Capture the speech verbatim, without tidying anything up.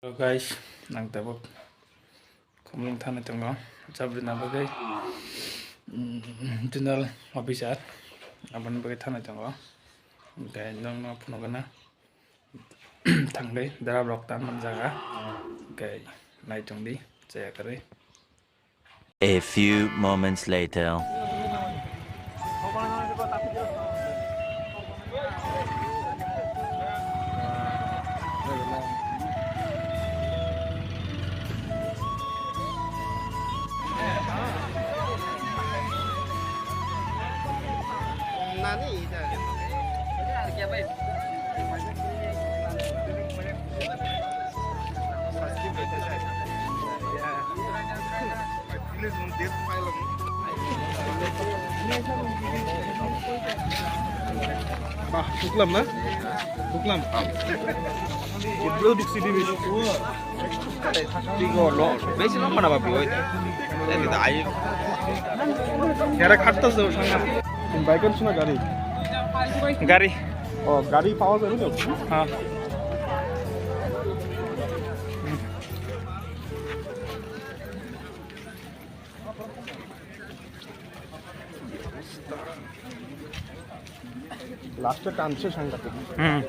Hello guys, nang tabuk Khumlwng thani tongo, chabrina bagwi, mm, general officer, aboni bagwi thani tongo. Hwnkhe nwng no phunukgwna thangdi dara block ta man jaga, hwnkhe naichongdi chaya kwrwi. A few moments later. Bah, tuklam na? Tuklam. Ibrahim Diksi di. Tigo lo, besi lo mana babi oi. Jadi dah ayo. Kira khatta se sanga. Bike kan suna gari. Gari. Oh, gari power gari to. Ha. Last time se sanga. Hmm.